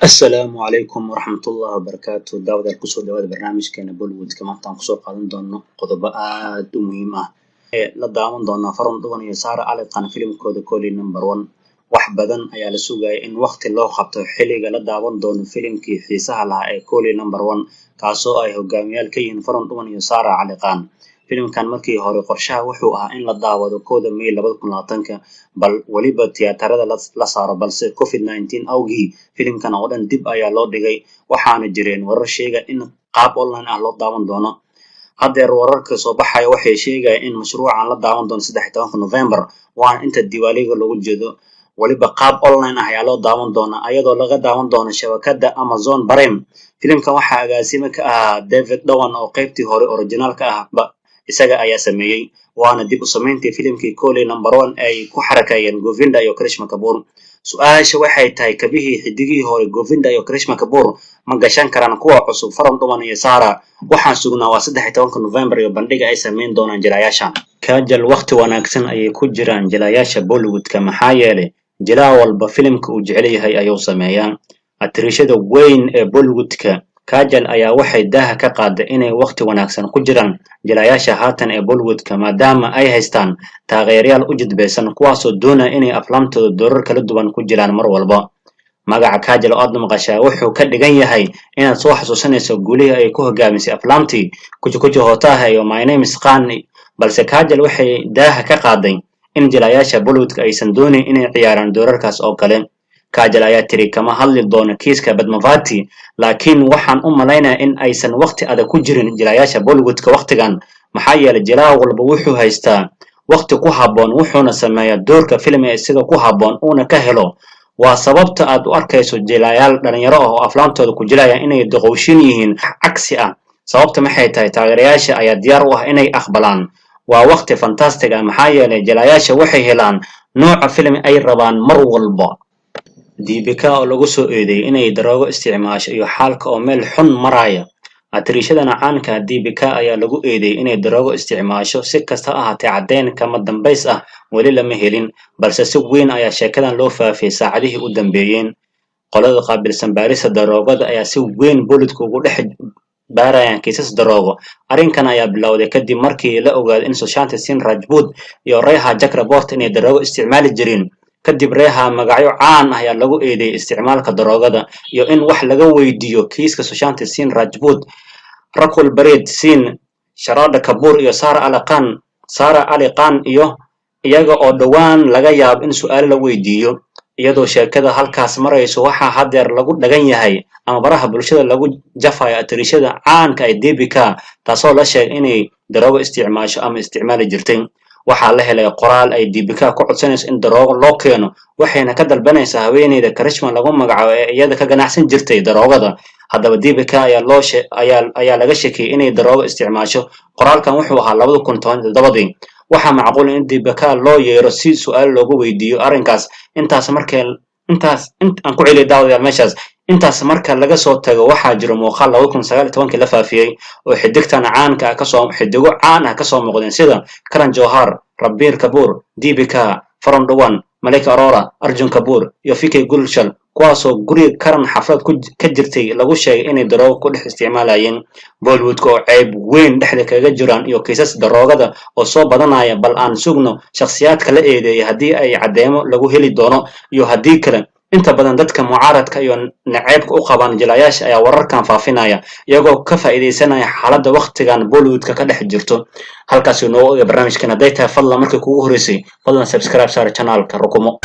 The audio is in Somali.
Asalaamu calaykum waraxmatullaahi wabarakaatu. Daawadayaal, kusoo dhawaada barnaamijkeena Bollywoodka. Maanta aan kusoo qaadan doono qodobo aad u muhiim ah ee la daawan doonaa Varun Dhawan iyo Sara Ali Khan filimkooda Coolie Number One. Wax badan ayaa la sugaya in waqti loo qabto xilliga la daawan doono filimkii xiisaha lahaa ee Coolie Number One, kaasoo ay hogaamiyaal ka yihiin Varun Dhawan iyo Sara Ali Khan. Filimkan markii hore qorshaha wuxuu ahaa in la daawado 1-da May 2020-ka, bal weliba tiyaatarada la saaro, balse COVID-19 awgii filimkan oo dhan dib ayaa loo dhigay. Waxaana jireen warar sheega in qaab online ah loo daawan doono. Haddeer wararka soo baxaya waxay sheegayaan in mashruucan la daawan doono 13-ka November, waana inta Diwaaliga loogu jeedo. Weliba qaab online ah ayaa loo daawan doonaa, ayadoo laga daawan doono shabakada Amazon Prime. Filimkan waxaa agaasime ka ahaa David Dhawan, oo qaybtii hore originaalka ahba isaga ayaa sameeyey, waana dib u samayntii filimkii Coolie Number One ay ku xarakeeyeen Govinda iyo Karishma Kapoor. Su-aasha waxay tahay, kabihii xidigihii hore Govinda iyo Karishma Kapoor ma gashan karaan kuwa cusub, Varun Dhawan iyo Sara? Waxaan sugnaa waa 13-ka November iyo bandhiga ay sameyn doonaan jilayaasha. Kajal, waqti wanaagsan ayay ku jiraan jilayaasha Bollywoodka, maxaa yeelay jilaa walba filimka uu jecel yahay ayuu sameeyaa. Atriishada weyn ee Bollywoodka Kajal ayaa waxay daaha ka qaaday inay waqti wanaagsan ku jiraan jilayaasha haatan ee Bollywoodka, maadaama ay haystaan taageerayaal u jidbaysan, kuwaasoo doonaya inay aflaamtooda doorar kala duwan ku jiraan mar walba. Magaca Kajal oo aad maqashaa wuxuu ka dhigan yahay inaad soo xasuusanayso guulihii ay ku hogaamisay aflaamtii Kuch Kuch Hota Hai iyo My Name Is Khan. Balse Kajal waxay daaha ka qaaday in jilayaasha Bollywoodka aysan doonayn inay ciyaaraan doorarkaas oo kale. Kajal ayaa tiri, "Kama hadli doono kiiska Padmavati, laakiin waxaan u malaynayaa in aysan waqti adag ku jirin jilayaasha Bollywoodka waqtigan, maxaa yeelay jilaa walba wuxuu haystaa waqti ku habboon, wuxuuna sameeyaa doorka filim ee isaga ku habboon uuna ka helo. Waa sababta aad u arkayso jilayaal dhalinyaro ah oo aflaantooda ku jilaya inay duqowshin yihiin cagsi ah. Sababta maxay tahay? Taageerayaasha ayaa diyaar u ah inay aqbalaan. Waa waqti fantastic ah, maxaa yeelay jilayaasha waxay helaan nooca filim ay rabaan mar walba." Deepika oo lagu soo eedeeyay inay daroogo isticmaasho iyo xaalka oo meel xun maraya. Atriishadana caanka Deepika ayaa lagu eedeeyay inay daroogo isticmaasho. Si kasta ha ahaatee, caddeyn kama dambays ah weli lama helin, balse si weyn ayaa sheekadan loo faafiyey saacadihii u dambeeyeen. Qolada qaabilsan baarista daroogada ayaa si weyn booliidku ugu dhex baarayaan kiisas daroogo. Arrinkan ayaa bilowday kadib markii la ogaaday in Sushant Singh Rajput iyo Rhea Chakraborty inay daroogo isticmaali jireen. Kadib Rhea, magacyo caan ah ayaa lagu eedeeyay isticmaalka daroogada iyo in wax laga weydiiyo kiiska Sushant Singh Rajput. Rakul Preet Singh, Shraddha Kapoor iyo Sara Ali Khan iyo iyaga oo dhowaan laga yaabo in su'aalo la weydiiyo. Iyadoo sheekada halkaas marayso, waxaa haddeer lagu dhagan yahay ama baraha bulshada lagu jafayo atriishada caanka ee Deepika, taasoo la sheegay inay daroogo isticmaasho ama isticmaali jirtay. Waxaa la helay qoraal ay Deepika ku codsanayso in daroogo loo keeno, waxayna ka dalbanaysaa haweeneyda Karishma lagu magacaabo ee iyada ka ganacsan jirtay daroogada. Haddaba Deepika ayaa loo ayaa laga shakiyey inay daroogo isticmaasho. Qoraalkan wuxuu ahaa 2017-dii. Waxaa macquul in Deepika loo yeero si su'aal loogu weydiiyo arrinkaas. Intaas markay intaas aan ku celiyo, daawadayaal, meeshaas. Intaas marka laga soo tago, waxaa jiro muuqaal 2019-kii la faafiyey oo xidigtan caanka ah kasoo xidigo caan ah kasoo muuqdeen, sida Karan Johar, Ranbir Kapoor, Deepika, Varun Dhawan, Malaika Arora, Arjun Kapoor iyo Vicky Kaushal, kuwaasoo guriga Karan xaflad ka jirtay lagu sheegay inay daroogo ku dhex isticmaalayeen. Bollywoodka oo ceeb weyn dhexda kaga jiraan iyo kiisas daroogada oo soo badanaya. Bal aan sugno shakhsiyaadka la eedeeyay haddii ay caddeemo lagu heli doono iyo haddii kale. Inta badan dadka mucaaradka iyo naceebka u qabaan jilayaasha ayaa wararkan faafinaya, iyagoo ka faa'iidaysanaya xaaladda wakhtigan Bollywoodka ka dhex jirto. Halkaasi noogu oga barnaamijkan. Hadday tahay fadlan markii kugu horreysay, fadlan subscribe saar channelka Rukumo.